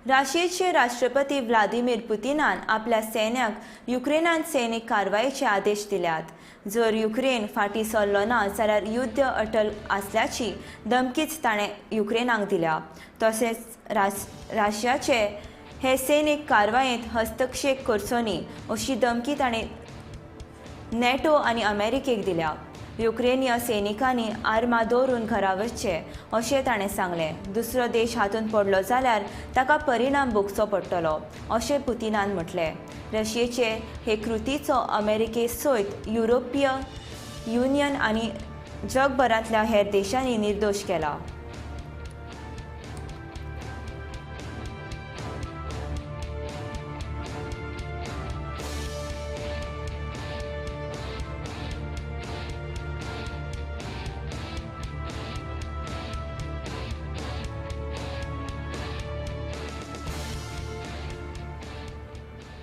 राशियेचे राष्ट्रपती व्लादिमीर पुतीनान आपल्या सैन्याक युक्रेनांत सैनीक कारवायेचे आदेश दिल्यात. जर युक्रेन फाटीं सरलो ना जाल्यार युद्ध अटल आसल्याची धमकीच ताणें युक्रेनाक दिल्या. तशेंच राशियाचे हे सैनीक कारवायेंत हस्तक्षेप करचो न्ही अशी धमकी ताणें नॅटो आनी अमेरिकेक दिल्या. युक्रेनीय सैनिकांनी आर्मां दवरून घरा वचचें अशें ताणें सांगलें. दुसरो देश हातूंत पडलो जाल्यार ताका परिणाम भोगचो पडटलो अशें पुतीनान म्हटलें. रशियेचे हे कृतीचो अमेरिके सयत युरोपीय युनियन आनी जगभरांतल्या हेर देशांनी निर्दोश केला.